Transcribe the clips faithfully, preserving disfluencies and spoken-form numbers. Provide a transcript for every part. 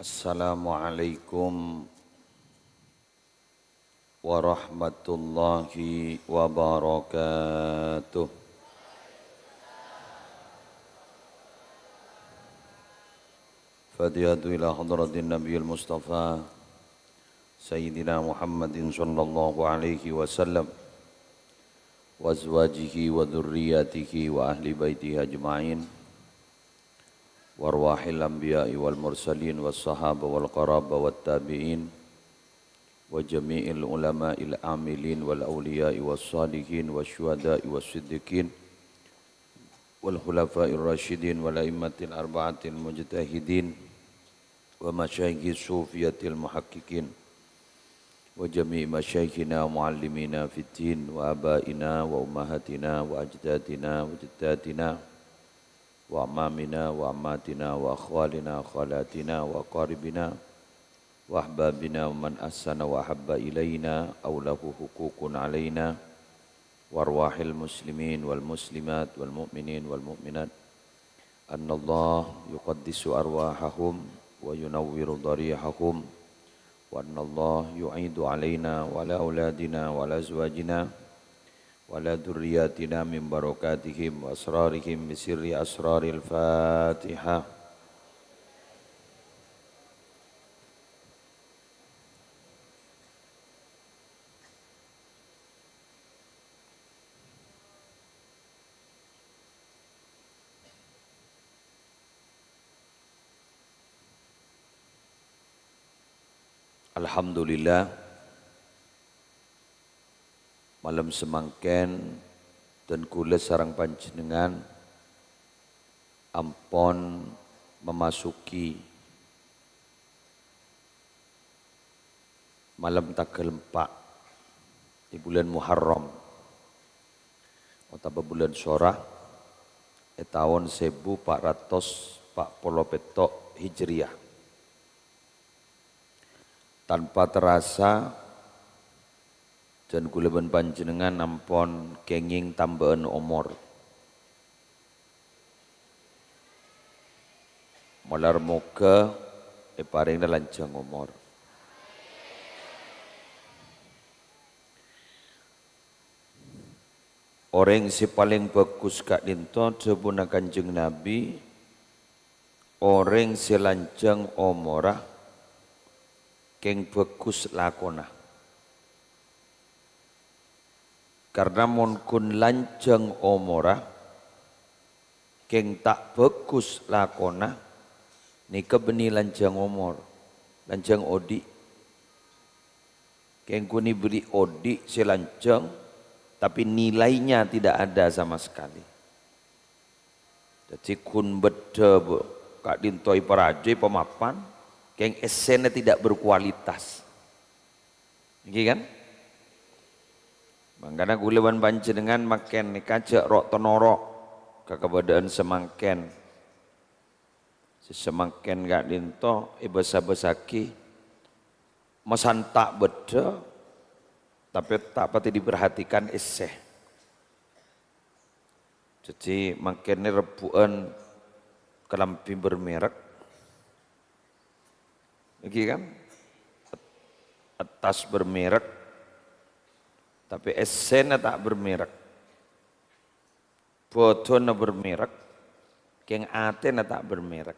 Assalamualaikum warahmatullahi wabarakatuh. Fatihatu ila hadratin Nabiyil Mustafa Sayyidina Muhammadin sallallahu alaihi wasallam, wa azwajihi wa dzurriyyatihi wa ahli baitihi ajma'in, wa arwahil anbiya'i wal mursalin was sahaba wal qaraba wat tabi'in, wa jami'il ulama'il amilin wal auliya'i was salihin was syuhada'i was siddiqin, wal khulafa'ir rasyidin wal a'immatil arba'atil mujtahidin, wa masyayikhi sufiyatil muhaqqiqin, wa jami'i masyayikhina wa muallimina fid din, wa abaina wa ummahatina wa ajdadina wa jaddatina, wa ammamina wa ammatina wa akhwalina wa khalatina wa aqaribina wa ahbabina wa man ahsana wa ahabba ilaina aw lahu huququn alaina, wa arwahil muslimin wal muslimat wal mu'minin wal mu'minat. Annallaha yuqaddisu arwahahum wa yunawwiru dharihahum. Wa annallaha yu'idu alaina wa ala auladina wa ala azwajina wa ala dzurriyyatina min barakatihim wa asrarihim bi sirri asraril Fatihah. Alhamdulillah, malem samangkèn dân kaulâ sareng panjhennengngan ampon memasuki malem tangghâl empa' è bulân Muharram otabâ bulân Sora è taon sèbu pa' ratos pa' polo pètto' Hijriyah. Tanpa terasa, dân kaulâ bân panjhennengngan ampon kèngèng tambâ'ân omor. Malar moghâ èparèngana lanjhâng omor. Orèng sè palèng bhâghus ka'dinto dhâbuna Kanjeng Nabi, orèng sè lanjhâng omorra kèng bhâghus lakona. Karna mon ghun lanjhâng omorra, kèng ta' bhâghus lakona, nèka bânnè lanjhâng omor, lanjhâng odi'. Kèng ghun èbâghi odi' sè lanjhâng, tapè nilainya tidak ada sama sekali. Dhâddhi ghun bâdâ bâ-, ka'dinto èparajâi pamapan, kèng èssèna tidak berkualitas. Èngghi kan? Mangkana kaulâ bân panjhennengngan mangkèn nèka jhâ' ro'-tonoro' ka kabâdâ'ân samangkèn. Sè samangkèn ka'dinto èbâs-abâssaghi, masanta' bâdâ, tapè ta' patè diperhatikan èssè. Dhâddhi, mangkèn nè rebbhu'ân kalambhi bermerek. Èngghi kan? Attas bermerek, tapè èssèna ta' bermerek. Bâdâna bermerek, kèng atèna ta' bermerek.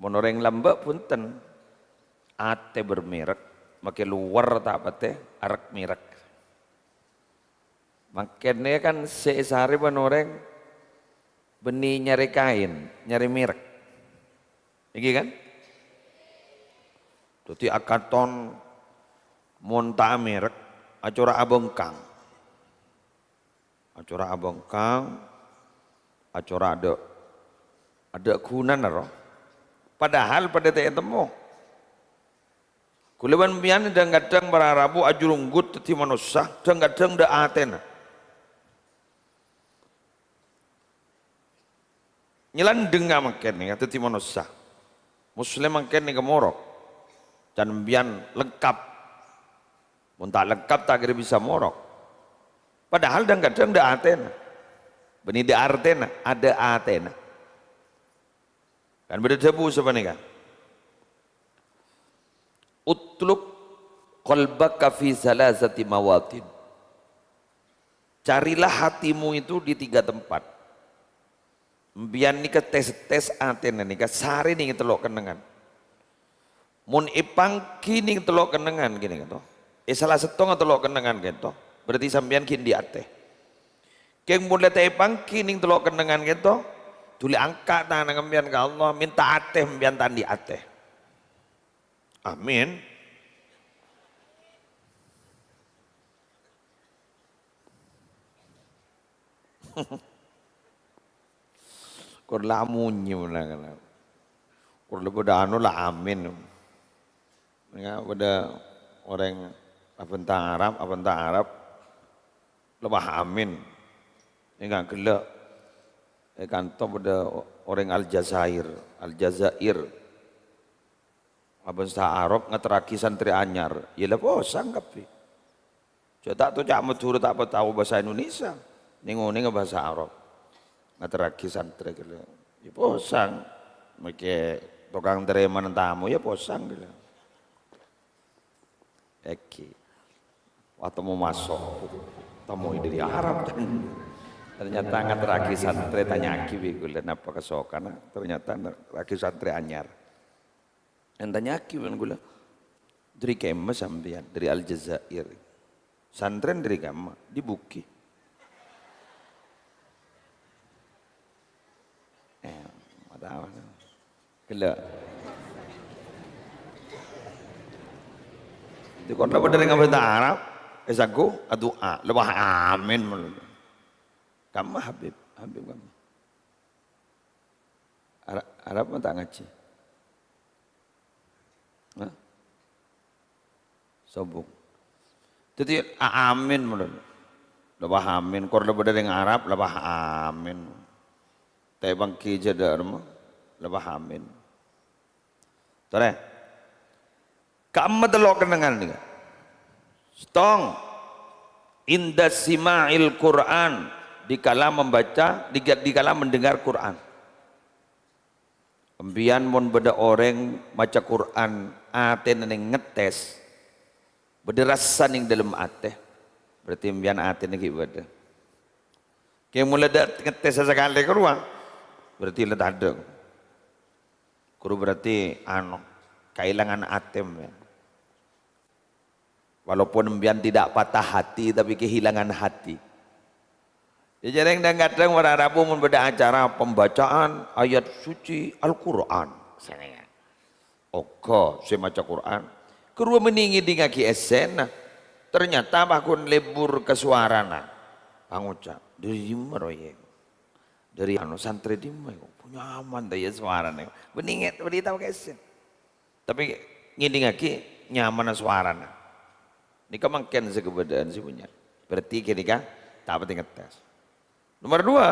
Mon orèng lambâ' bhunten, atè bermerek, makè lowar ta' patè arek-merek. Mangkèn nè kan sè èsarè bân orèng bânnè nyarè kaèn, nyarè merek. Èngghi kan? Dhâddhi akaton mon ta' amerek, acora' abhângkang. Acora' abhângkang, acora' adâ', adâ' ghunana, ro. Padahal padâ ta' ètemmo. Kaulâ bân sampèyan dhâng-kadhâng para rabu ajhurunggut dhâddhi manossa, dhâng-kadhâng dâ' atèna. Nyelendhengnga mangkèn nèka dhâddhi manossa. Muslim mangkèn nèka morok. Can sampèyan lengkap. Mon ta' lengkap, ta' kèra bisa morok. Padahal dhâng-kadhâng dâ' atèna. Bânnè dâ' artèna, adâ' atèna. Kan bâdâ dhâbu sapanèka. "Utlub qalbaka fi salasati mawatin." Carilah hatimu itu di tiga tempat. Empiyan nèka tes-tes atèna nèka sarè nèng tello' kennengngan. Mon èpangghi nèng tello' kennengngan kènè to. È sala sèttonga tello' kennengngan kènè to. Berarti sampèyan ghi' andi' atè. Kèng mon la ta' èpangghi nèng tello' kennengngan kènè to, dhuli angka' tanangnga empiyan ka Allah, mènta atè empiyan ta' andi' atè. Amin. Kor la amonye mennang. Kor la padha anu la amin. Nèka padha orèng abhânta Arab, abhânta Arab lebah amin. Nèka ghellâ' è kanto padha orèng Aljazair, Aljazair. Abhânta Arab ngaterraghi santrè anyar, ya la posang kabbhi. Jhâ' ta' to ca' Madhurâ ta' patao bhâsa Indonesia, nèng-onèngnga bhâsa Arab. Ngaterraghi santrè ghellâ'. Ya posang. Mèkkè tokang tarèmana tamoy ya posang ghellâ'. Èngghi. Wah, temmo maso'. Temmo dâri Arab. Ternyata ngaterraghi santrè, tanya'aghi bi' ghulâ napa kasokanna. Ternyata ngaterraghi santrè anyar. Èntanya'aghi bân ghulâ, "Dâri kemma sampèyan?" "Dâri Aljazair." "Santrèn dâri kemma?" "Dâri Bugis." Eh, matawa. Ghellâ'. Dâri kottha padâ rèng abhânta Arab, èsangghu adu'a, lebah amin mulu. Kemma Habib, Habib kemma. Ara-, Arab ma' ta' ngajhi? Hah? Sobung. Dhâddhi, a-, amin mulu. Lebah amin. Kor lebah dâri Arab, lebah amin. Ta' èpangghi jhâ' dâ'remma, lebah amin. Torè. Ka'emma tello' kennengngan nèka. Sèttong, inda sima'il Qur'an, dikala membaca, di-, dikala mendengar Qur'an. Empiyan mon bâdâ orèng maca Qur'an, atèna nèng ngettès, bâdâ rassa nèng dâlem atè, berarti empiyan atèna ghi' bâdâ. Kèng mon la ta' ngettès sakalè karowa, berarti la tadâ'. Guru berarti, anu, kaèlangan atè, ya. Walaupun empiyan tidak patah hati, tapi kehilangan hati. Ya, jhâreng dhâng-kadhâng para rabu mon bâdâ acara pembacaan ayat suci Al-Qur'an. Misalnya, oghâ sè maca Qur'an. Karowa mènè ngèdingngaghi essèna. Ternyata bâ' ghun lebur ka sowarana. Pangoca', "Dâri dimma rowa yè?" "Dâri anu, santrè dimma yè?" "Nyaman ta' yè sowarana?" Mènè ngè-, mènè tao ka essèna. Tapè ngèdingngaghi nyamana sowarana. Nèka mangkèn sè kabâdâ'ân sè bânnya'. Berarti ghânèka ta' patè ngettès. Nomor dua,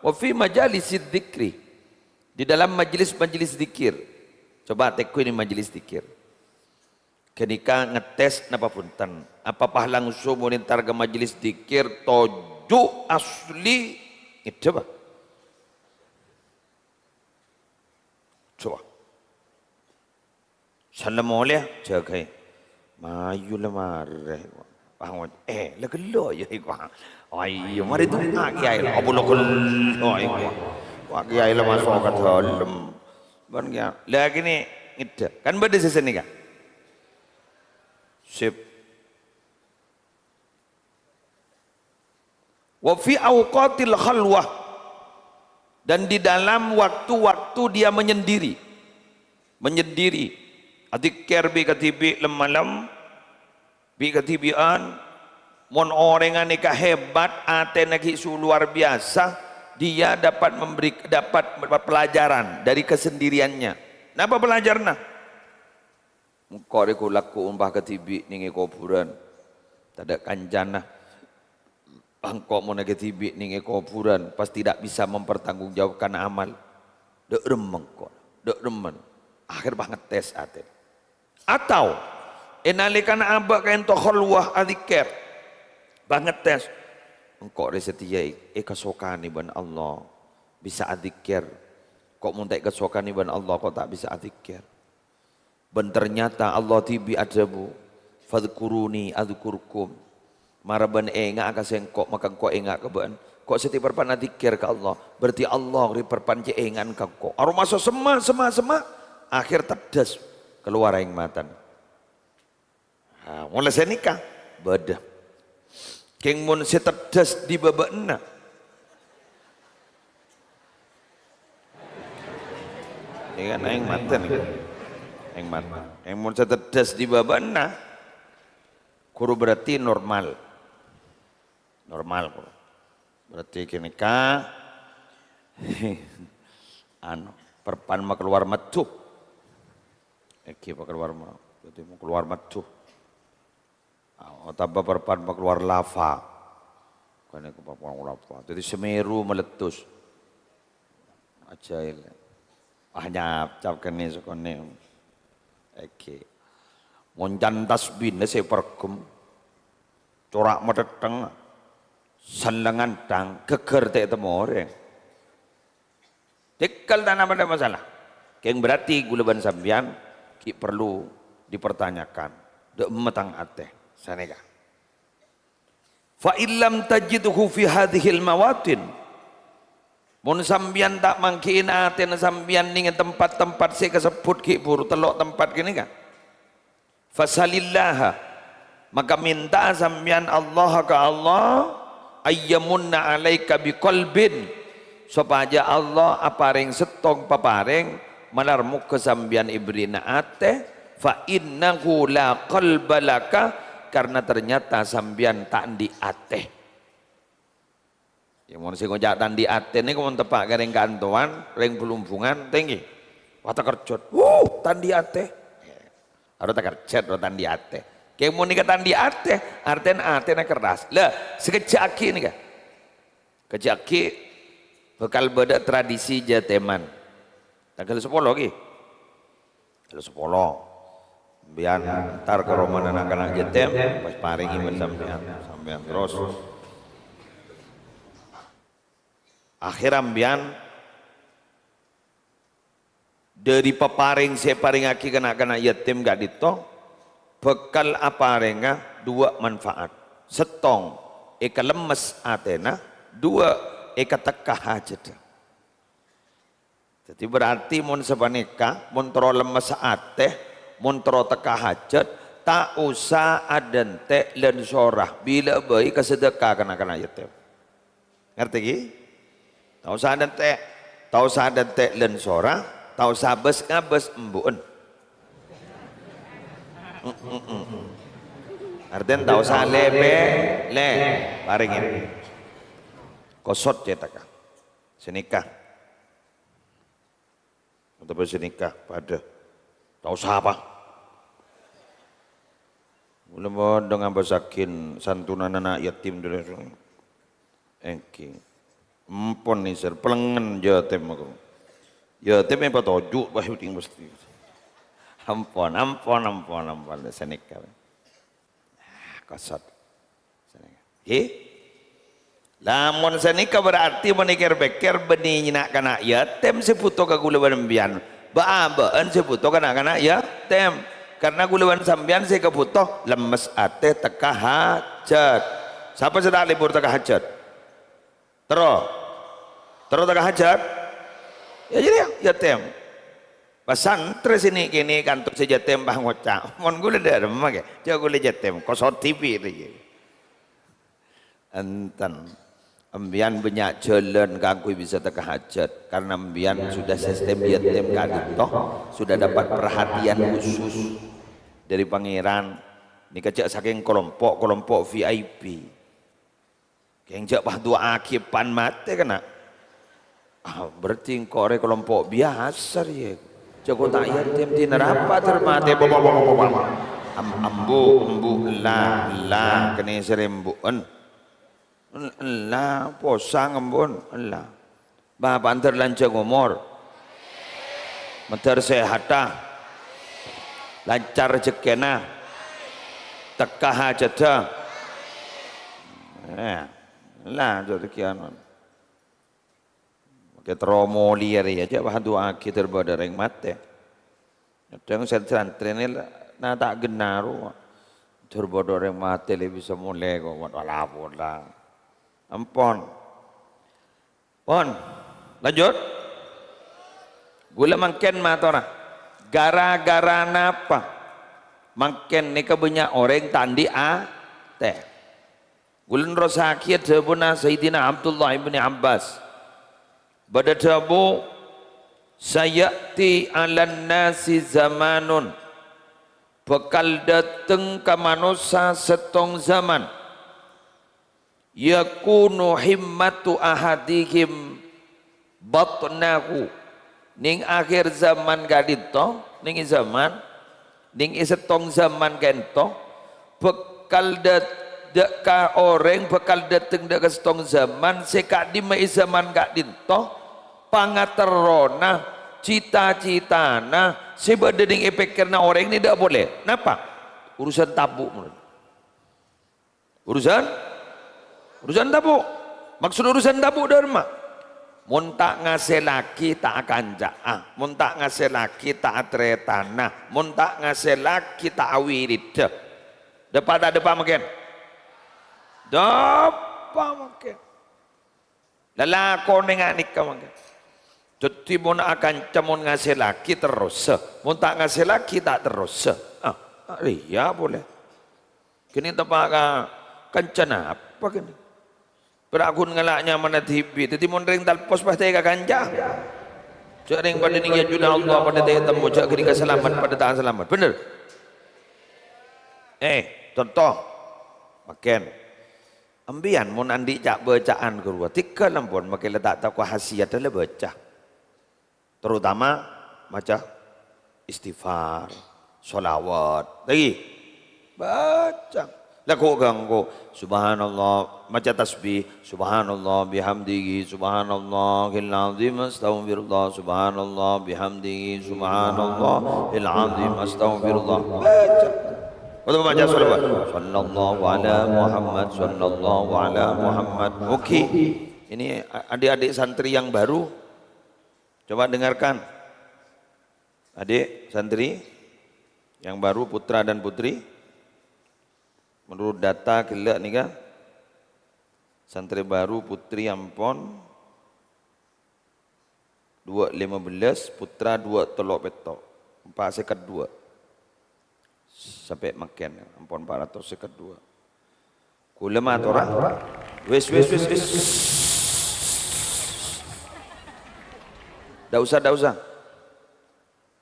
wa fi majalisid dzikri. Di dalam majelis-majelis zikir. Coba tèngghu nèng majelis zikir. Ghânèka ngettès napa bhunten? Apa pas langsung mon entar ka majelis zikir, toju' asli ngèdhâ, Pak? Coba. Sallem molèya, jâgâi. Mayu la marè. Wah, ngoc-, eh, la ghellu' yâ iku. Ayo, marè du'a kèyaè la. Apa la ghellu' iku? Wah, kèyaè la maso' ka dâlem. Bân kèya-, la kènè' ngèdhâ. Kan bâdâ sè sanèka. Sip. Wa fi auqatil khalwah, dan di dalam waktu-waktu dia menyendiri. Menyendiri. Adzikir bi' kadhibi' lem-malem, bi' kadhibi'ân. Mon orèng ghânèka hebat, atèna ghi' su luar biasa, dia dapat memberi, dapat pelajaran dari kesendiriannya. Napa pelajaranna? Engko' rè ghu-lagghu ompa kadhibi' nèng è kobhurân. Tadâ' kancana. Engko' mon kadhibi' nèng è kobhurân, pas tidak bisa mempertanggungjawabkan amal. Dâ' remma engko', dâ' remma. Akhèr pas ngettès atè. Atau, è nalèkana abâ' kaènto khalwah adzikir. Pas ngettès. Engko' rè satèya è-, èkasokanè bân Allah. Bisa adzikir. Ko' mon ta' èkasokanè bân Allah, ko' ta' bisa adzikir. Bân ternyata Allah dhibi' adhâbu, "Fadzkuruni adzkurkum." Mara bâ'na enga'a ka Sèngko', maka Engko' enga' ka bâ'na. Ko' satèya parpa'na dzikir ka Allah, berarti Allah rè parpa'na cè' enga'an ka engko'. Aromasa semma', semma', semma', akhèr teddhâs kalowar aèng matana. Ha, molaè sanèka bâdâ. Kèng mon sè teddhâs è bâbâna. Ini kan aèng matè nèka. Aèng matè. Kèng mon sè teddhâs è bâbâna, ghuru berarti normal. Normal, ghuru. Berarti ghânèka, anu, parpa'na makalowar maddhu. Èngghi makalowar ma-, berarti makalowar maddhu. Ah, otabâ parpa'na makalowar lava. Ghânèka parpa'na lava. Dhâddhi Semeru meletus. Ajaib. Ah, nyapcap ghânèka sakonè'. Èngghi. Mon can tasbina sè èparèggem. Cora' matèttèng. Sallengan dang, ghâggâr ta' ètemmo orèng. Dhâddhi ta' na-, bâdâ masalah. Kèng berarti ghulâ bân sampèyan ghi' parlo dipertanyakan. Dâ' emma tang atè. Sanèka. "Fa illam tajidhu fi hadzihil mawatin." Mon sampèyan ta' mangghi'in atèna sampèyan nèng è tempat-tempat sè kasebbhut ghi' bhuru tello' tempat ghânèka. "Fasalillaha," maka mènta'a sampèyan Allah ka Allah, "ayyamunna alaika biqalbin," sopajâ Allah aparèng sèttong paparèng, malar mogâ sampèyan èberri'na atè, "fa innahu la qalba laka," karna ternyata sampèyan ta' andi' atè. Ya, mon sè ngoca' ta' andi' atè nèko mon teppa' ka rèng ka'antowan, rèng Blumbungan, ta' èngghi. Wah, takerjhât. Wuh, ta' andi' atè. Aro takerjhât, aro ta' andi' atè. Kèng mon nèka ta' andi' atè, artèna atèna kerras. Lah, sakejjhâ' aghi' nèka. Kejjhâ' aghi' bhâkal bâdâ tradisi jatèman. Tangghâl sapolo ghi. Tangghâl sapolo. Sampèyan entar ka romana na'-kana' jatèm, pas parèngè bân sampèyan. Sampèyan terros. Akhèrra sampèyan dhâri paparèng sè èparèngaghi ka na'-kana' jatèm ka'dinto bhâkal aparènga duwâ' manfaat. Sèttong, èkalemmes atèna, duwâ', èkatekka hajhâddhâ. Dhâddhi, berarti mon sapanèka, mon terro lemmes atè, mon terro tekka hajhât, ta' osa adhânte' lân sora, bilâ bhâi kasadhâka ka na'-kana' yatèm. Ngartè, ghi? Ta' osa adhânte', ta' osa adhânte' lân sora, ta' osa bâs-ngabâs embu'en. Mm, mm, mm. Artèna ta' osa lèpè, lè, parèngè. Kosot cètakka. Sanèka. Otabâ sanèka padâ. Ta' osa apa. Mula mon dâ' ngabâssaghi santunanna na' yatim dulu. Èngghi. Empon nèser, pelengngen yatèm aku. Yatèm èpatoju', wah, uting mesti. Ampon, ampon, ampon, ampon. Sanèka. Ah, kosot. Ghi? Lamon sanèka berarti mon èkèr-pèkkèr bânnè na'-kana' yatèm sè bhuto ka ghulâ bân sampèyan. Bâ'-abâ'ân sè bhuto ka na'-kana' yatèm. Karna ghulâ bân sampèyan sè èkabhuto lemmes atè tekka hajhât. Sapa sè ta' lebur tekka hajhât? Terro. Terro tekka hajhât? Ya, jadi ya, yatèm. Pasantrè sè nè'-kènè' kantos sè yatèm pas ngoca', "Mon ghulâ dâ' remma, kè? Jhâ' ghulâ yatèm, kosot dhibi' rèya." Enten. Sampèyan bânnya' jhâlân kaangghuy bisa tekka hajhât. Karna sampèyan sudah sistem yatèm ka'dinto, sudah dapat perhatian khusus dari Pangèran. Nèka jhâ' sakèng kelompok-kelompok V I P. Kèng jhâ' pas du'aaghi pan matè kèna. Ah, berarti engko' rè kelompok biyasa rèya. Jhâ' engko' ta' yatèm, dinah rapa ter matè. Bo-, bo-, bo-, bo-, bo-, bo-. Am-, embu', embu', ella, ella, kènè' sè rembu'en. En-, ella, posang embu'en, ella. Bapa' mandhâr lanjhâng omor. Mandhâr sehatta. Lancar rejekkèna. Tekka hajhâddhâ. Eh, lanjut rejekkèna. Makè terro molè rèya jhâ' pas du'aaghi ter bâdâ rèng matè. Kadhâng san-, santrèna la, na ta' ghenna rowa. Jhâr bâdâ orèng matè lè bisa molè kok, wala pola. Ampon. Pon. Lanjut. Ghulâ mangkèn matora. Gara-gara napa? Mangkèn nèka bânnya' orèng ta' andi' atè. Ghulâ nerrossaghiyâ dhâbuna Sayyidina Abdullah ibni Abbas. Bâdâ dhâbu, "Saya'ti 'alan nasi zamanun," bhâkal dâteng ka manossa sèttong zaman, "yakunu himmatu ahadihim batnahu," nèng akhèr zaman ka'dinto, nèng è zaman, nèng è sèttong zaman ka'dinto, bhâkal dâ-, dâ-, ka orèng bhâkal dâteng dâ' ka sèttong zaman sè ka'dimma è zaman ka'dinto, pangaterrona, cita-citana, sè bâdâ nèng è pèkkèranna orèng nèka dâ' polè. Napa? Urusan tabu', mon. Urusan? Urusan tabu'. Maksud urusan tabu' dâ' remma? Mon ta' ngasèllaghi ta' akanca'a, mon ta' ngasèllaghi ta' atarètana, mon ta' ngasèllaghi ta' awiridhâ. Dâpa' ta' dâpa' mangkèn? Dâpa' mangkèn. Lalakonè nga' nèka mangkèn. Dhâddhi mon akanca mon ngasèllaghi terrosa, mon ta' ngasèllaghi ta' terrosa. Ah, arèya polè. Kènè' teppa' ka kancana apa kènè'? Pèra' ghun ngala' nyamana dhibi'. Dhâddhi mon rèng talpos pastè ka kanca. Jhâ' rèng padâ nèng è ajunan Allah padâ ta' ètemmo, jhâ' ghânèka salamet padâ ta' salamet. Bhender? Eh, conto. Mangkèn. Empèyan mon andi' ca'-bâca'an ghâruwa, dhika lampon makè la ta' tako' hasiyadda la bâca. Terutama maca istighfar, sholawat. Lagi, baca. Lagu ganggu. Subhanallah, maca tasbih. Subhanallah bihamdihi, subhanallahil azim, astaghfirullah, subhanallah bihamdihi, subhanallahil azim, astaghfirullah. Baca. Untuk membaca sholawat. Sallallahu ala Muhammad, sallallahu ala Muhammad. Oke. Ini adik-adik santri yang baru. Coba dengarkan. Adik santri yang baru, putra dan putri, menurut data ghellâ' nèka, santri baru putri ampon dua lima belas, putra dua tello' pètto', empa' sèket dua. Sampè' mangkèn, ampon empa' ratos sèket dua. Ghulâ matora. Wis, wis, wis, wis. Ndak usah, ndak usah.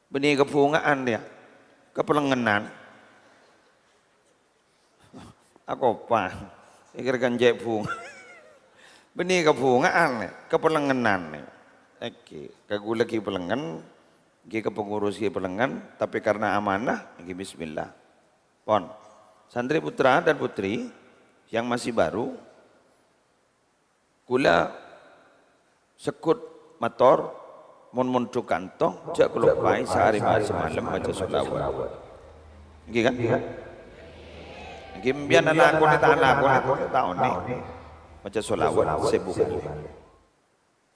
Bânnè kabhunga'an, yâ. Kapèlengngennan. Akopa. Èkèr kan cè' bhunga. Bânnè kabhunga'an, yâ. Kapèlengngennan, yâ. Èkè, ka ghulâ ghi' pèlengngen, ghi' ka pengurus ghi' pèlengngen, tapè karna amanah, ghi' bismillah. Pon. Santri putra dan putri yang masih baru, ghulâ segghut mator, mon mondhuk kanto, jhâ' kaloppaè saarè ma-, samalem maca sholawat. Èngghi, kan? Èngghi, empèyan alakonè ta' alakonè, ta' onè. Maca sholawat sè bhunga.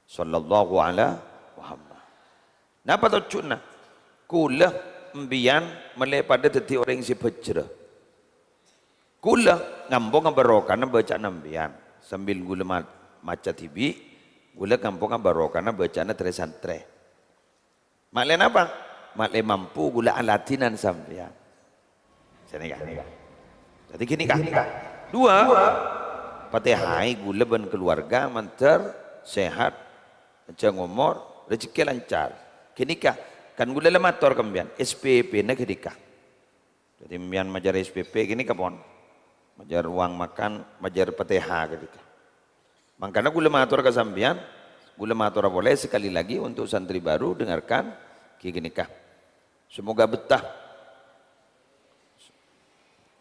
Sallallahu ala Muhammad. Napa tojjhuna? Ghulâ empèyan mèlè padâ dhâddhi orèng sè bhâjhrâ. Ghulâ ngamponga barokana bâca'anna empèyan. Sambil ghulâ ma-, maca dhibi', ghulâ ngamponga barokana bâca'anna trè-santrè. Ma'lè napa? Ma'lè mampu ghulâ aladhinan sampèyan. Sanèka. Dhâddhi ghânèka. Dua, patèhaè ghulâ bân keluarga mandhâr sehat, panjhâng omor, rejhekkè lancar. Ghânèka, kan ghulâ la mator ka sampèyan, S P P-na ghânèka. Dhâddhi sampèyan majâr S P P ghânèka pon. Majâr uang makan, majâr patèha ghânèka. Mangkana ghulâ mator ka sampèyan, ghulâ matora polè sekali lagi untuk santri baru, dengarkan ghi ghânèka. Semoga betah.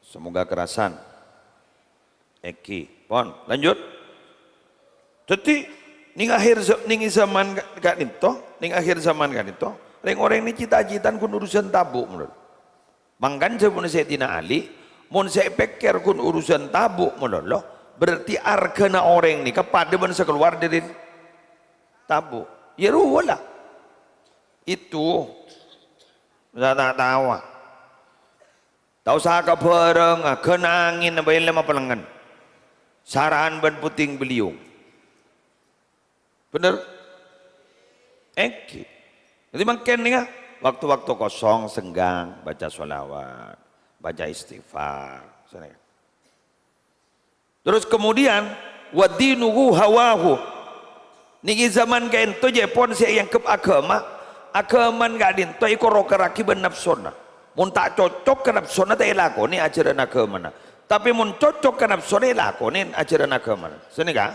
Semoga kerasan. Èngghi. Pon, lanjut. Dhâddhi, nèng akhir za-, nèng zaman ka-, ka'dinto, nèng akhir zaman ka'dinto, rèng-orèng nè cita-citana ghun urusan tabu' malolo. Mangkana dhâbuna Sayyidina Ali, "Mon sè èpèkkèr ghun urusan tabu' malolo, berarti arghâna orèng nèka padâ bân sè kalowar dhâri tabu'." Yâ rowa la. Itu Sa ta' taowa. Ta' osa ka bârângnga, ghân angèn bhâi lè mapelengngen. Sara'an bân puting beliung. Bhender? Èngghi. Dhâddhi mangkèn nèka, waktu-waktu kosong, senggang, baca sholawat, baca istighfar. Sènèka. Terus kemudian, "Wa dinuhu hawahu." Nèkè zaman ka'ènto jhâ' pon sè èangghep aghâma, aghâmana ka'dinto èkor-okorraghi bân napsona. Mon ta' cocok ka napsona, ta' èlakonè ajhârân aghâmana. Tapè mon cocok ka napsona, èlakonè ajhârân aghâmana. Sènèka.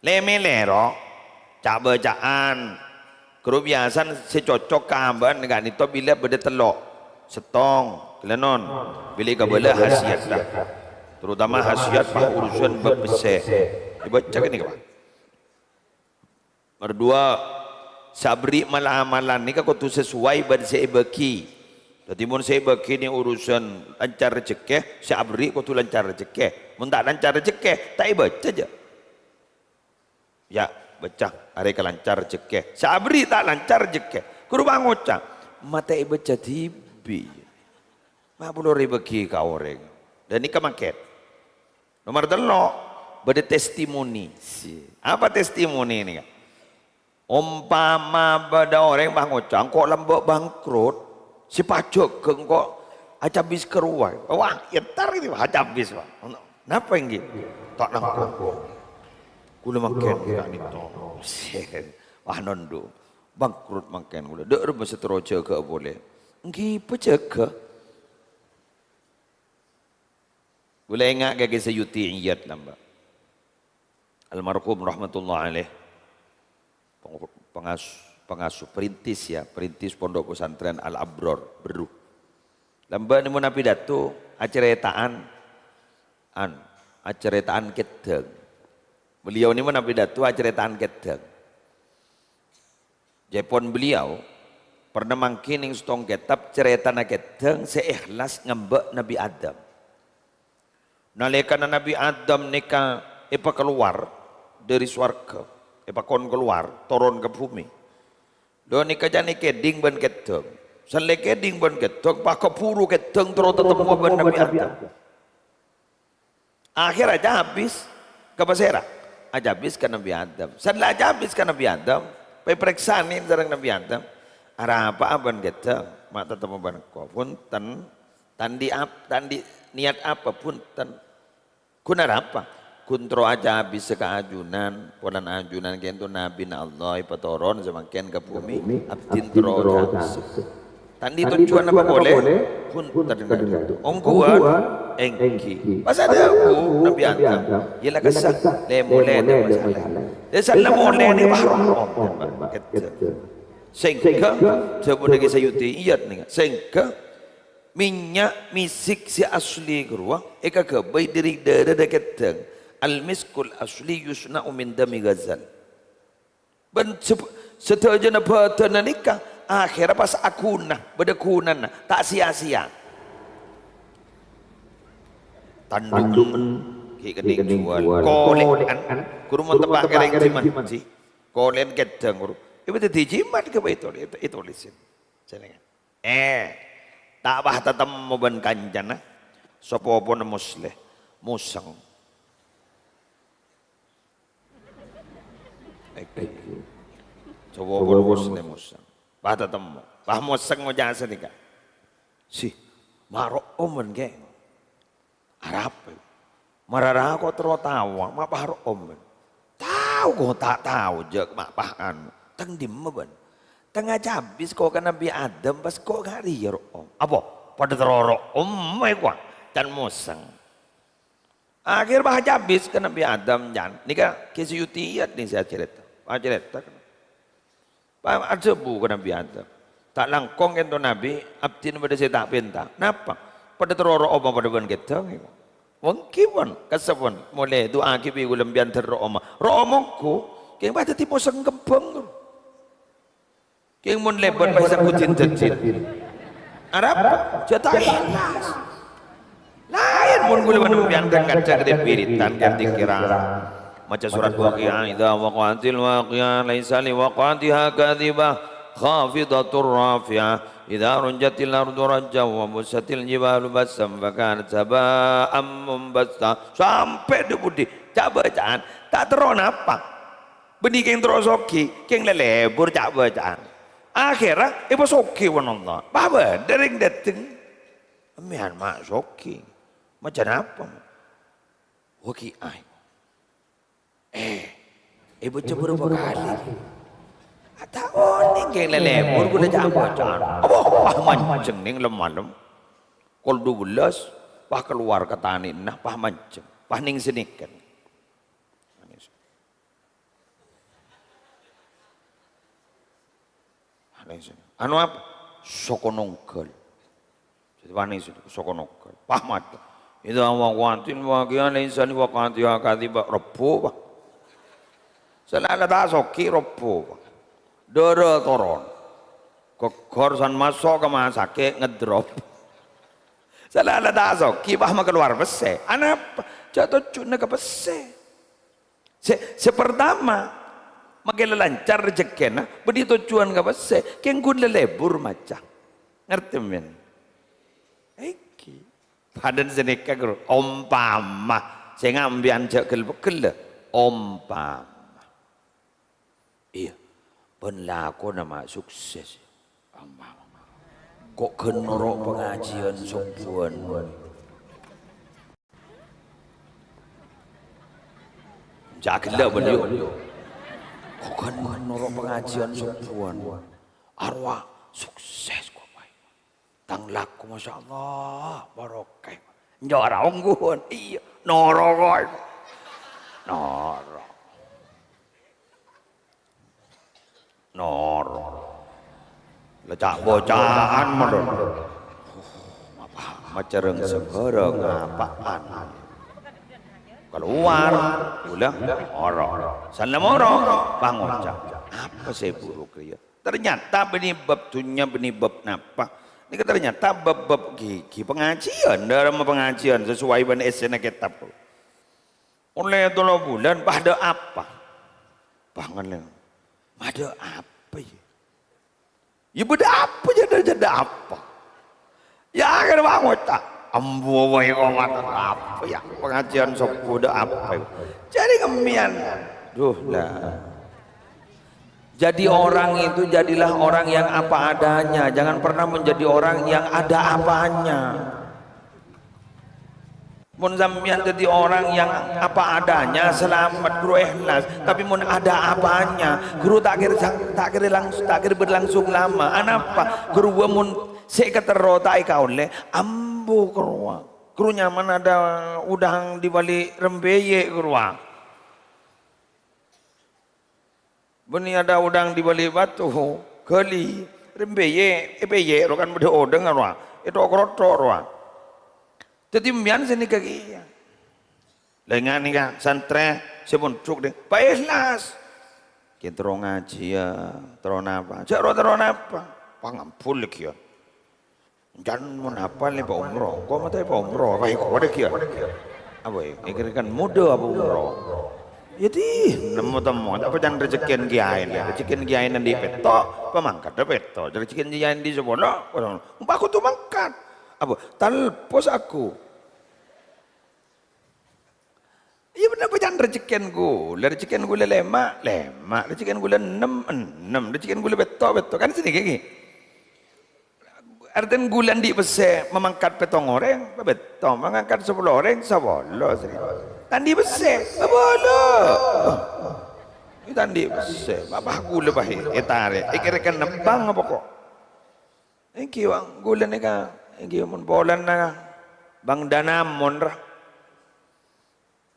Lè-mèlè, ro, ca'-bâca'an. Ghuru biyasana sè cocok ka abâ'na ka'dinto bilâ bâdâ tello'. Sèttong, ghellâ' non. Bilâ kabâlâ hasiyat, dâ. Terutama hasiyat pas urusan bab pèssè. Èbâca ghânèka, Pak. Nomor dua, sè aberri' mal-amalan nèka kodhu sesuai bân sè èbâghi. Dhâddhi, mon sè èbâghi nè urusan lancar rejhekkè, sè aberri' kodhu lancar rejhekkè. Mon ta' lancar rejhekkè, ta' èbâca, jhâ'. Yâ, bâca, arè kalancar rejhekkè. Sè aberri' ta' lancar rejhekkè. Ghuru pangoca', "Ma' ta' èbâca dhibi'. Ma' polana èbâghi ka orèng." Dhâ' nèka mangkèn. Nomor tello', bâdâ testimoni. Si. Apa testimoni nèka? Ompama bâdâ orèng pangoca', "Engko' lambâ' bangkrut, sè pajhâghâ engko' acabis ka rowa." Wah, entar ini, wah, acabis, wah. Napa èngghi? Ta' langkong. Kaulâ mangkèn ka'dinto. Wah, nondhu. Bangkrut mangkèn kaulâ. Dâ' remma sè terro jâgâ polè. Èngghi pajhâghâ. Kaulâ ènga' ka Kè Sayuti Iyad lambâ'. Almarhum rahmatullah alaih. Peng-, pengas-, pengasuh perintis ya, perintis Pondok Pesantren Al Abror, Berru. Lambâ' nèmo nabi dâtu acarèta'an, an, acarèta'an kèdhâng. Beliau nèmo nabi dâtu acarèta'an kèdhâng. Jhâ' pon beliau pernah mangghi nèng sèttong kètab carètana kèdhâng sè èhlas ngambâ' Nabi Adam. Nalèkana Nabi Adam nèka èpakalowar dâri sowarghâ, èpakon kalowar, toron ka bhumè. Lho nèka jhâ' nèkèdhing bân kèdhâng. San lè kèdhing bân kèdhâng, pas kabhuru kèdhâng terro tatemmo bân Nabi Adam. Akhèr ajâ abis ka pasèra? Ajâ abis ka Nabi Adam. San la ajâ abis ka Nabi Adam, èparèksanè sareng Nabi Adam. "Arapa'a bân kèdhâng, ma' tatemmo bân engko'?" "Bhunten, ta' andi' ap-, ta' andi' niyat apa, bhunten." "Ghun arapa?" "Ghun terro ajâ abis ka ajunan, polana ajunan ka'dinto nabina Allah èpatoron samangkèn ka bhumè, abdhina terro ajâ abis." "Ta' andi' tojjhuwân apa polè?" "Bhunten, ka'dinto." "Ongghuwân?" "Èngghi." Pas adhâbu Nabi Adam, "Yâ la kassa', lè-molè ta' masalah." Yâ san la molè nèka pas ro'om, Pak. Kèdhâng. Sèngghâ, dhâbuna Kè Sayuti Iyad nèka. Sèngghâ, mènnya' misik sè asli ghâruwa èkaghâbây dâri dârâna kèdhâng. "Al-miskul asli yusna'u min dami ghazal." Bân sab-, sadhâjâna bhâdhânna nèka akhèrra pas aghuna, bâdâ ghunana, ta' sèya-sèya. Tandhu'en ghi' kennèng jhuwâl. Kolè'an, ghuru mon teppa' kèrèng jimat, ji. Kolè'an kèdhâng, ghuru. Èpadhâddhi jimat ghâbây tolè-, ètolèsè. Jenengan. Eh, ta' pas tatemmo bân kancana, sapopona Musleh, Mosèng. Èngghi. Coba pon Musleh Mosèng. Pas tatemmo. Pas Mosèng ngoca' sanèka. "Si, ma' ro'om bân kè." "Arapa?" "Marara ko' terro tao, ma' pas ro'om bân." "Tao ko' ta' tao, jhâ' ma' pas anu. Teng dimma bân?" "Teng ajâ abis ko' ka Nabi Adam, pas ko' ka rèya ro'om." "Apa? Padâ terro ro'om è kowa?" can Mosèng. Akhèr pas ajâ abis ka Nabi Adam, can. Nèka Kè Suyuti Iyad nè sè acarèta. Acarèta. Pas adhâbu ka Nabi Adam. "Ta' langkong kènto Nabi, abdhina bâdâ sè ta' pènta." "Napa?" "Padâ terro ro'omma padâ bân kèdhâng." "Èngghi pon, kassa' pon. Molè du'aaghi bi' kaulâ sampèyan terro ro'omma." "Ro'om ongghu, kèng pas dhâddhi Mosèng kembhâng." Kèng mon lèbât pas sangghu din-dâddin. Arapa? Jhâ' ta' èhlas. Laèn mon kaulâ bân sampèyan kan ngajhâk rit-wiridan kan dzikir. Maca surat Waqiah, "Idza waqa'atil waqiah, laisa liwaq'atiha kadzibah, khafidatur rafi'ah, Idza rujjatil ardu rajja wa bussatil jibalu bassan fa kanat haba'an mumbassa. Sampè' dhi-budhi ca'-bâca'an, ta' terro napa. Bânnè kèng terro soghi, kèng lè-lebur ca'-bâca'an. Akhèrra èpasoghi bân Allah. Pas bâdâ rèng dâteng. Sampèyan ma' soghi. Maca napa? Wâ' ghi' aèng. Eh, èbâca bârâmpa kalè? Ta' onèng kèng lè-lebur ghulâ ca'-bâca'an. Apa? Pas manjeng nèng lem-malem. Kol dubellâs, pas kalowar ka tanè'na, pas manjeng. Pas nèng sanèka. Anu apa? Soko nonggal. Jadi wani soko nonggal. Pas maca. Idza waqa'atil waqi'ah laisa liwaq'atiha kadhibah. Rebbhu, Pak. Sè la ta' soghi rebbhu, Pak. Dârâ toron. Ghegghâr san maso' ka masakè' ngedrop. Sè la ta' soghi, pas makalowar pèssè. Anapa? Jhâ' tojjhuna ka pèssè. Sè, sè partama, makè lancar rejekkèna, bânnè tojjhuwân ka pèssè, kèng ghun lè-lebur maca. Ngartè, men? Èngghi. Padâna sanèka, Guru. Ompama, sè ngambi'an jhâ' ghel-pegghellâ. Ompama. Iyâ, bân lakona ma' sukses. Ompama. Ko' ghân noro' pangajiân sobbhuwân. Jhâ' ghellâ' bân, yu. Ko' ghân noro' pangajiân sobbhuwân. Arowa sukses ko' bhâi. Tang lako, masyaallah, barokah. Njhâ' ra ongghuwân. Iyâ, noro' ko'. Noro'. Noro'. La ca'-boca'an modon. Apa? Macareng sabhârâng apa'an? Kalowar, ghulâ moro'. Sanna moro', pangoca'. Apa sè buruk rèya? Ternyata bânnè bab dhunnya, bânnè bab napa? Nèka ternyata bab-bab ghi-, ghi pangajiân, dâlem pangajiân sesuai bân èssèna kètab. Ollè tello bulân, padâ apa? Pangan. Padâ apa, yâ? Yâ, bâdâ apa, yâ, bâdâ apa? Yâ, akhèr pangoca'. Ambu, bhâi, kok mator apa, yâ? Pangajiân sobbhu, bâdâ apa, yâ? Jârèya ngemmèyan. Duh, la. Jadi orang itu jadilah orang yang apa adanya. Jangan pernah menjadi orang yang ada apanya. Mon sampèyan dhâddhi orang yang apa adanya, salamet, ghuru ikhlas. Tapi mon ada apanya, ghuru ta' kèra, ta' kèra langs-, ta' kèra berlangsung lama. Anapa? Ghuru mon sè èkaterro ta' èkaollè, ambu ghuru. Ghuru nyaman ada udang di balik rembeyek, ghuru. Bânnè ada udang di balik batu, ghâli, rembeyek, èpeyek, rowa kan bâdâ odang, rowa, èthok-rothok, rowa. Dhâddhi, mbiyan sè nèka kèya. Lèngan nèka, santrè, sè mondhuk nèka, pa ikhlas. Kèng terro ngajiyâ, terro napa? Jhâ' ro terro napa? Pangambul lagi, yâ. Jan mon hafal nèka pa umroh, engko' matè pa umroh, apa èko' dâggi' yâ? Apa è, èkèr kan modâ apa umroh? Yâ, di, nemmo-temmo, ta' pajân rejekkèn kiyaèna, rejekkèn kiyaèna andi' pètto', pamangkaddhâ pètto', rejekkèn kiyaèna andi' sapolo, pa kodhu mangkat. Apa, talpos aku. Iyâ, bhender, pajân rejekkèn ghulâ, rejekkèn ghulâ lèma', lèma', rejekkèn ghulâ ennem, ennem, rejekkèn ghulâ pètto', pètto'. Kan sanèka, ghi. Artèna ghulâ andi' pèssè mamangkat pèttong orèng, pètto', mamangkat sapolo orèng, sapolo, sanèka. Ta' andi' pèssè, sapolo. Iyâ, ta' andi' pèssè, apa ghulâ bhâi ètarè', èkèr-èkèr nembang apa kok? Èngghi, Bang, ghulâ nèka, èngghi, mon polana Bang Danamon, ra.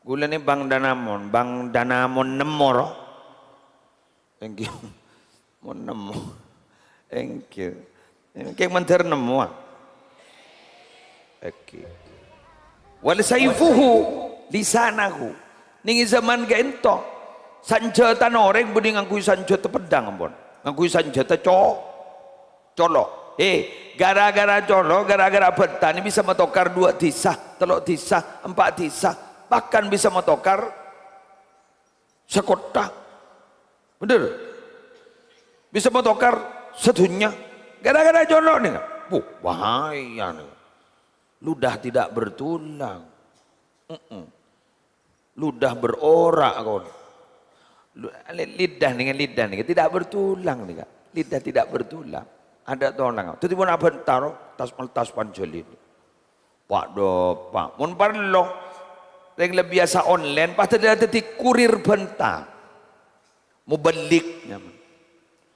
Ghulâ nèka Bang Danamon, Bang Danamon nemmo, ro. Èngghi, mon nemmo. Èngghi. Èngghi mandhâr nemmo, ah. Èngghi. Wal saifuhu lisanahu. Nèng è zaman ka'ènto, sanjhâtana orèng bânnè ngangghuy sanjhâta peddhâng, ampon. Ngangghuy sanjhâta co-, colo'. Eh, gara-gara colo', gara-gara bhântana bisa matokar duwâ' dhisa, tello' dhisa, empa' dhisa, bahkan bisa matokar sakottha. Bhender? Bisa matokar sadhunnya. Gara-gara colo' nèka, wuh, bahaya nèka. Ludah tidak bertulang. Mm-mm. Ludah berorak, kon. Lu-, li-, lidah nèka, lidah nèka tidak bertulang nèka. Lidah tidak bertulang. Ada tulang. Dhâddhi pon abhânta, tas, tas panjhâlin. Pak do, Pak. Mon parlo, rèng la biyasa online, pas dhâddhi, dhâddhi kurir bhânta. Muballig, nyamana.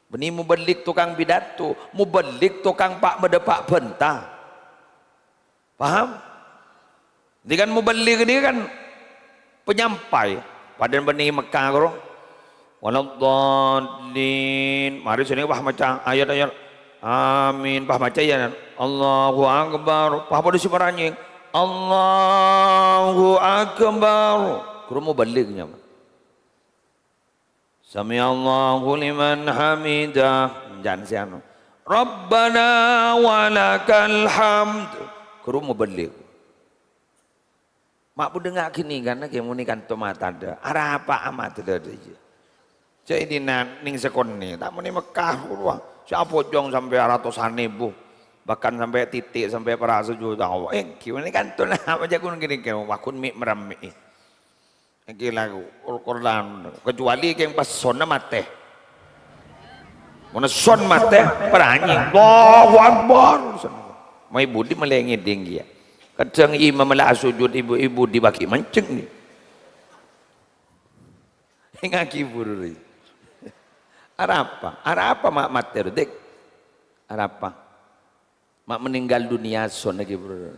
Bânnè muballig tokang pidato, muballig tokang pa-, madâpa' bhânta. Paham? Jadi kan muballig ini kan penyampai. Padahal bânnè Mekah karo. Waladdallin. Marè sini wah maca ayat-ayat. Amin. Wah maca ya. Allahu Akbar. Wah pada si paranying. Allahu Akbar. Karo muballig nyamana. Sami'allahu liman hamidah. Jangan si anu. Rabbana walakal hamd. Karo muballig. Ma' budhângnga' ghânèka, ngghi, monè kanto matadâ'. Arapa amatadâ' iyâ? Jhâ' è dinna' nèng sakonè', ta' monè Mekah, wah, sè apojhung sampè' ratosan èbu, bahkan sampè' titik, sampè' para sajuta. Èngghi, monè kanto la, apa jhâ' ghun ghânèka, wah, ghun mè' marammè'è. Èngghi lagu, Al-Qur'an. Kecuali kèng pas sonna matè. Mon son matè, paranying. Allahu Akbar. Mai budi malè ngèdhing iyâ. Kadhâng imam la sujud ibu-ibu dibagi mancèng ni. Ngaghi buru ri. Arapa? Arapa ma' matè ro, Dik? Arapa? Ma' meninggal dunia son lagi, Bro.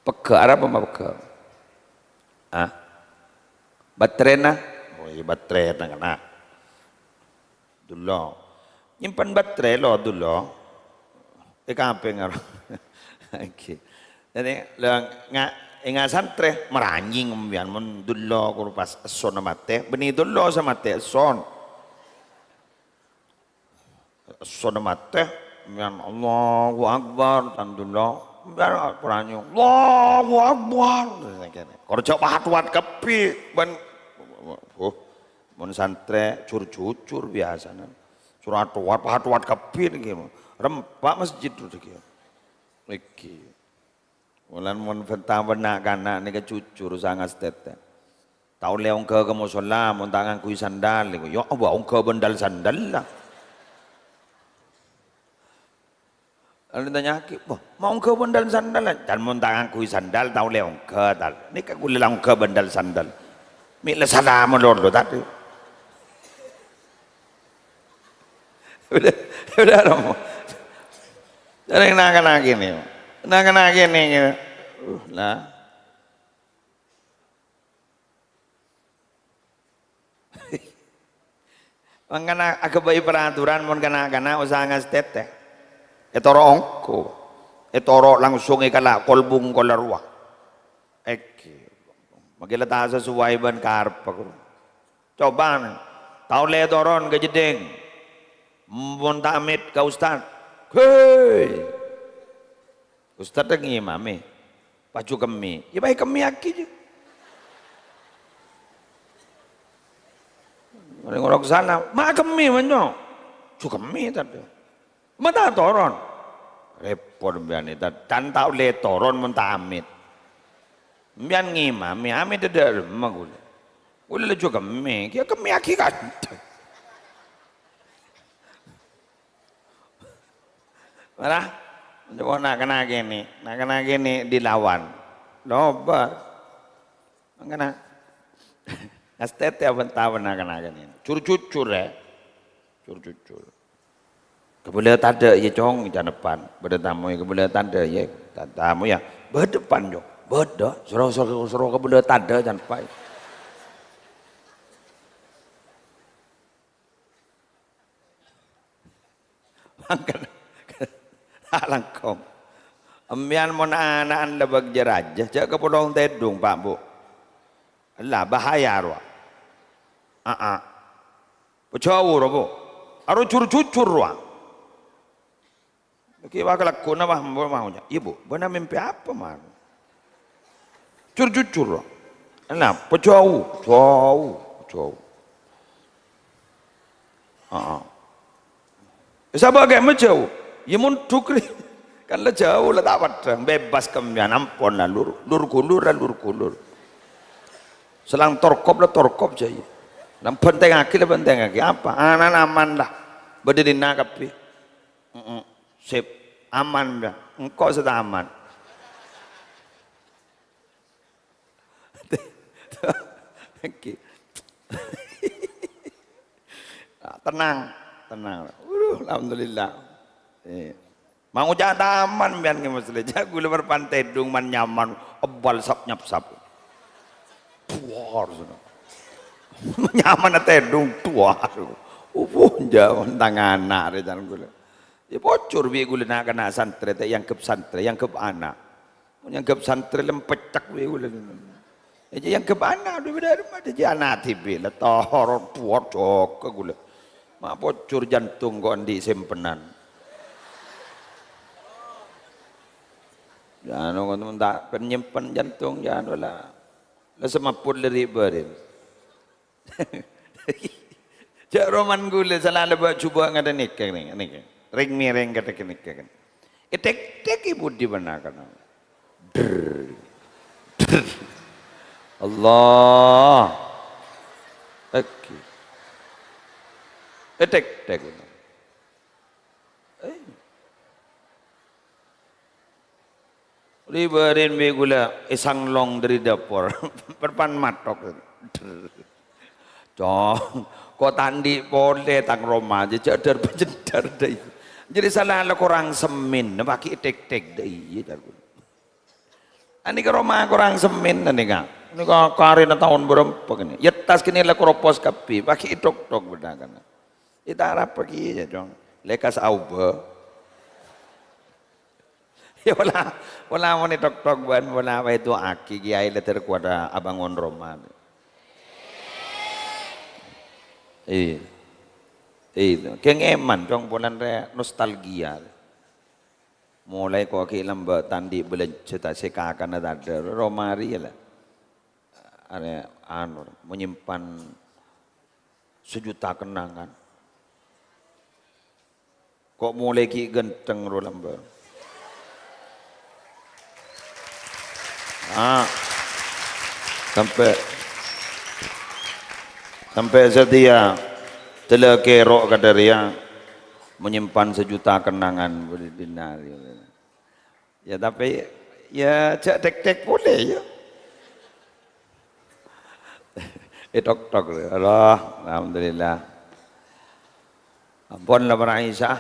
Pegghâ' arapa ma' pegghâ'? Ah? Baterena? Oh, iyâ, baterena kèna. Dullo. Nyimpen baterai lo, dullo. È kapèng aro. Oke. Jadi, lo nga-, enga' santrè, maranying sampèyan mon dullo kor pas essona matè. Bânnè dullo sè matè esson. Essona matè, sampèyan Allahu Akbar, tan dullo. Sampèyan paranying, Allahu Akbar. Kor jhâ' pahatowat kabbhi, bân, oh, Mon santrè jur-jujur biyasana. Jur atowat, atowat kabbhi nèkè. Rempa' masjid nèkè. Nèkè. Mulana mon bhânta bân na'-kana' nèkè jujur sanga satètè. Ta' ollè ongghâ ka mosolla mon ta' ngangghuy sandal nèkè. Ya Allah, ongghâ bân dal-sandal la. Lalu ditanya'aghi, "Wah, ma' ongghâ bân dal-sandal?" "Can mon ta' ngangghuy sandal, ta' ollè ongghâ, ta'. Nèka kaulâ la ongghâ bân dal-sandal. Mè' la salam lolo tadâ'." Udah, udah, Romo. Jhâreng na'-kana' kènè. Na'-kana' kènè, gitu. Uh, lah. Mangkana aghâbây peraturan mon kana'-kana' osa ngastetè. Ètoro' ongghu. Ètoro' langsung èkala' kolbung kola rowa. Èghi. Mangkè la ta' sasowai bân karebbhâ. Coba, ta' ollè toron ka jeddhing. Mon ta' amit ka ustad. Hei! Ustad ngimami. Pas jhu kemmè. Ya, pas èkemmèyaghi, jhu. Orèng-orèng sana, "Ma' kemmè, manyo." "Jhu kemmè, tadâ'." "Ma' ta' toron." Rèpot sampèyan, ta-, can ta' ollè toron mon ta' amit. Sampèyan ngimami, amit è dâlem kaulâ. Kaulâ la jhu kemmè, kèya kemmèyaghi kantha. Malah, coba na'-kana' kènè, na'-kana' kènè dilawan. Lobar. Mangkana, ngastetè abhânta bân na'-kana' kènè. Jur-jujur, ya. Jur-jujur. Kabâlâ tadâ', ya, Cong, canepan. Bâdâ tamoy kabâlâ tadâ', ya. Ta-, tamoy, ya. Bâdâ pan, Cong. Bâdâ. Soro, soro, soro kabâlâ tadâ', canepan. Mangkana, alangkong. Sampèyan mon ana'na la bâgiyâ rajâ, jhâ' kapolong tèdung, Pak, Bu. Ella, bahaya, rowa. Aa. Pajhâu, rowa, Bu. Aro jur-jujur, rowa. Kèya kalagghuna, wah, mau, mau, ya. "Iya, Bu, bâ'na mèmpè apa, man?" Jur-jujur, rowa. Nah, pajhâu, jhâu, jhâu. Heeh. Sapa kaè majhâu? Iyâ, mondhuk rè. Kan la jhâu, la ta' peddhâng, bebas sampèyan, ampon la, lur, lur ghulur la, lur ghulur. Selang torkop la torkop jâ iyâ. Nang bhântèngngaghi la bhântèngngaghi. Apa? Ana'na aman la. Bâdâ dinna' kabbhi. Heeh. Sip. Aman, bâ. Engko' sè ta' aman. Oke. Tenang, tenang. Waduh, alhamdulillah. Eh. Mau jâ' taman bi'en nge Mas Lè. Jâ' ghulâ marpan tèdung man nyaman, ebbal sap-nyapsap. Buar, sono. Nyaman tèdung, buar. Upuh, jâ' tang ana' rè can ghulâ. Iyâ, pojhur bi' ghulâ na'-kana' santrè, ta' èangghep santrè, èangghep ana'. Mon èangghep santrè lem pecak bi' ghulâ. Iyâ, èangghep ana', dhu bâdâ rèma, dhâddhi ana' dhibi', la toron buwât jâgâ ghulâ. Ma' pojhur jantung ko' andi' simpenan. Jâ' anu, mon ta' pèn nyimpen jantung, jâ' anu la. La sè mabbhut lèri' bârin. Jâ' roman ghulâ sala lebâ' jhubâ' ngaten nèka, nèka. Rèng-mèrèng kadhâ' nèka, kan. Ètèk-tèk è budi bân na'-kana'. Drrr. Drrr. Allah. Oke. Ètèk-tèk. Eh. Ri-bârin bi' ghulâ èsanglong dâri dâpor. Perpan matok. Cong, ko' ta' andi' polè tang roma, jâ-, jâ' dâr-pajendâr dâi. Jârèya sala la korang semmen, paghi' ètèk-tèk dâi, jâ' ghulâ. Anèka roma korang semmen, anèka. Anèka karèna taon bârâmpa kènè'. Yettas kènè' la koropos kabbhi, paghi' ètok-tok bâdâ kana. Ètarap paghi' jâ, Cong. Lekas aobâ. Ya, pola, pola mon ètok-tok bân, pola wae du'aaghi kèyaè lèter kuwada abângon roma. Iyâ. Iyâ, kèng èman, Cong, polana rè nostalgia. Molaè ko' ghi' lambâ' ta' andi' bâlânjhâ ta' sè kakana tadâ', roma rèya la. Arè, anu, menyimpan sejuta kenangan. Ko' molaè ghi' ghântheng ro lambâ'. Ah. Sampè', sampè' satèya dâlâ kèro' kadâ' rèya menyimpan sejuta kenangan. Ya, tapè, ya, jâ' tèk-tèk polè, ya. Ètok-tok, ya. Allah, alhamdulillah. Ampon la, para Isa.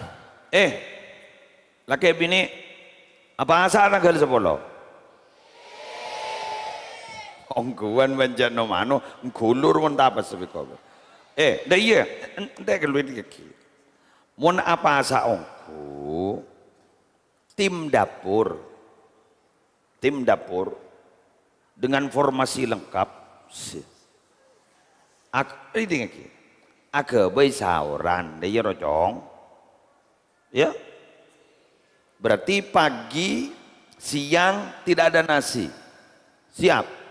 Eh, lakè binè, apasa tangghâl sapolo? Ongghuwân bân jâ' no-mano, nggulur mon ta' pas sapèko. Eh, dâ' iyâ, en-, entè' ghâllu èdingngaghi. Mon apasa ongghu, tim dapur, tim dapur dengan formasi lengkap. Se-, ag-, èdingngaghi. Aghâbây saoran, dâ' iyâ ro, Cong. Ya. Berarti pagi, siang tidak ada nasi. Siap?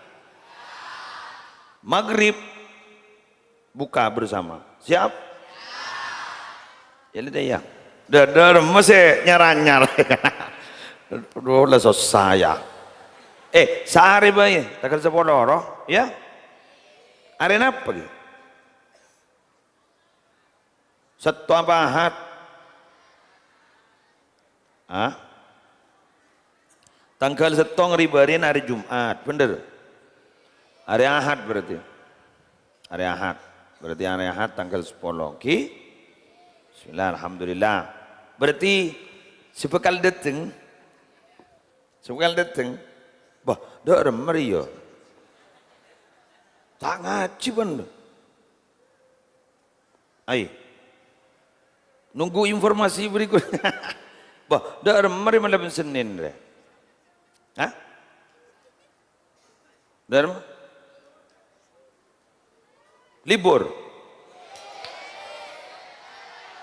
Maghrib buka bersama. Siap? Ya, lihat ya. Dâ-, dâ' remma sè nyar-anyar. Aduh, la sossa, ya. Eh, saarè bhâi, tangghâl sapolo ro, ya. Arè napa, ghi? Settong apa Ahad? Hah? Tangghâl settong ri-bârin arè Jum'at, bhender? Arè Ahad berarti. Arè Ahad. Berarti arè Ahad tangghâl sapolo. Oke? Bismillah, alhamdulillah. Berarti sè bhâkal dâteng, sè bhâkal dâteng, bâh, dâ' remma rèya. Ta' ngajhi, bhender. Ai. Nunggu informasi berikut. Bâh, dâ' remma rè malem Senin rè. Hah? Dâ' remma? Libur.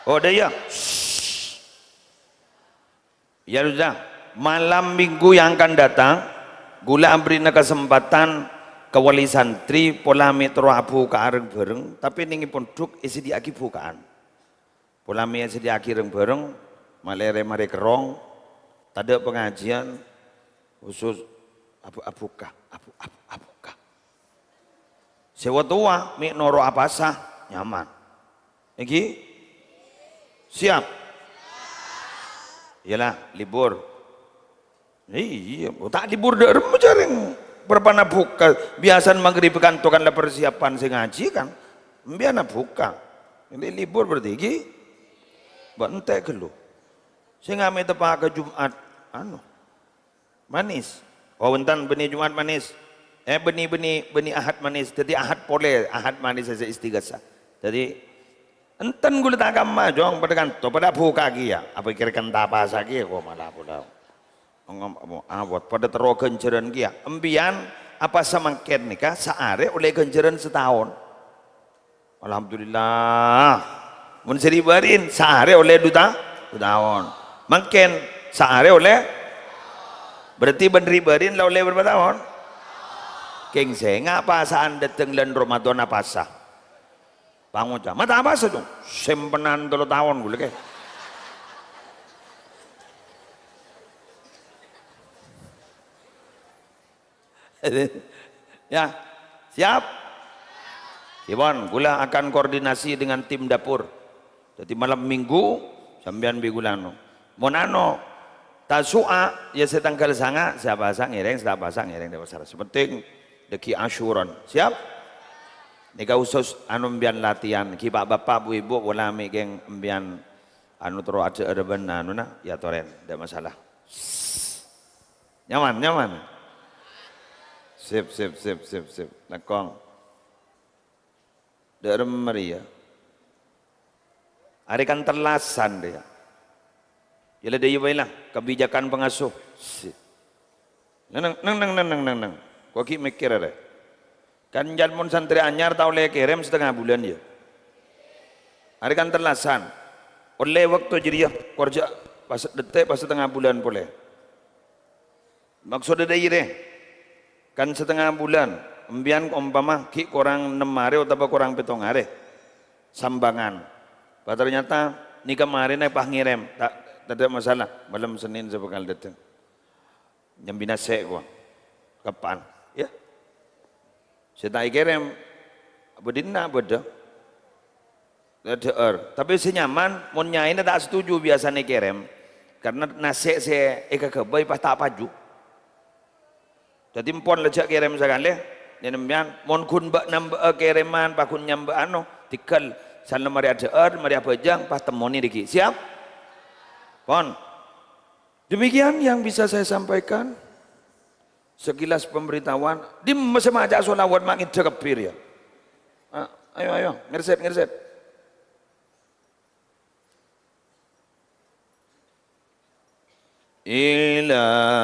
Oh, dâ' iyâ. Shh. Ya sudah, malam minggu yang akan datang, ghulâ abherri'na kasempadhân ka wali santri pola mè' terro abhuka'a reng-bhâreng, tapè nèng è pondhuk èsadhiyâ'aghi bhuka'an. Pola mè' èsadhiyâ'aghi reng-bhâreng, Malèrè marè kerrong, tadâ' pangajiân khusus abu-, abuka, abu-, abu-, abuka. Sè wa-, towa mè' noro' apasa, nyaman. Èngghi? Siap? Iyalah, libur. Iyâ, ta' libur dâ' remma jhâreng. Bârâmpa abuka, biyasana maghrib kanto kan la persiapan sè ngajhi kan. Embiyan abuka. Ini libur berarti, èngghi? Mbak entek ghâllu. Sè ngamè' teppa' ka Jumat, anu, Manis. Oh, bhunten, bânnè Jumat Manis. Eh, bânnè, bânnè, bânnè Ahad Manis. Dhâddhi Ahad polè, Ahad Manis sè istighasa. Dhâddhi, enten ghulâ ta' kamma, Jong, padâ kanto, padâ abuka kèya. Apa kèra kan ta' apasa kèya, kok malah polè. Ngom-, ngom-, awat, padâ terro ghânjhârân kèya. Embiyan apa samangkèn nèka, saarè ollè ghânjhârân sataon. Alhamdulillah. Mon sè ri-bâri'na, saarè ollè du ta-, du taon. Mangkèn, saarè ollè, berarti bân ri-bâri'na la ollè bârâmpa taon? Kèng sènga' apasa'an dâteng lan Ramadan apasa. Pangoca', "Ma' ta' apasa, Jong?" "Sèmpenan tello taon ghulâ kè." Ya, siap? Kèbân, ghulâ akan koordinasi dengan tim dapur. Dhâddhi, malem Minggu, sampèyan bi' ghulâ anu. Mon anu, Tasu'a, ya sè tangghâl sanga', sè apasa ngèrèng, sè ta' apasa ngèrèng, ta' masalah. Sè penting, dhâggi' Asyuran. Siap? Nèka khusus, anu, embiyan latihan. Ghi' pa'-bapa', bu-ibu, pola mè' kèng embiyan, anu, terro adhâ'âr bân anuna, ya torèn, ta' masalah. Nyaman, nyaman. Sip, sip, sip, sip, sip. Langkong. Dâ' remma rèya. Arè kan tellasan rèya. Yâ la, dâ' iyâ bhâi la, kebijakan pengasuh. Sip. Neng, neng, neng, neng, neng, neng, neng. Kok ghi' mèkkèr arè. Kan jhâ' mon santrè anyar ta' ollè kèrèm satengnga bulân, yâ. Arè kan tellasan. Ollè bâkto jârèya, kor jhâ' pas dhâtè' pas satengnga bulân polè. Maksodda dâ' iyâ rè, kan satengnga bulân, embiyan ompama ghi' korang nem arè otabâ korang pèttong arè. Sambangan. Pas ternyata nèka marèna pas ngèrèm, ta', tadâ' masalah, malem Sennèn sè bhâkal dâteng. Nyambi nasè' kowa. Kapan? Ya. Sè ta' èkèrèm, bâdinna bâdâ. Adhâ'âr. Tapè sè nyaman, mon nyaèna ta' setuju biyasana èkèrèm, karna nasè' sè èkaghâbây pas ta' paju. Dhâddhi, empon la jhâ' kèrèm sakalè, nèn empèyan, mon ghun bâ-, nambâ'â kèrèman, pas ghun nyambâ' ano, tèghâl, san la marè adhâ'âr, marè abhâjâng, pas temmonè dhâggi'. Siap? Pon. Demikian yang bisa saya sampaikan. Sekilas pemberitahuan. Dimma sè maca sholawat ma' ngèdhâ kabbhi rèya. Ah, ayo, ayo, ngersèt, ngersèt. Ilahana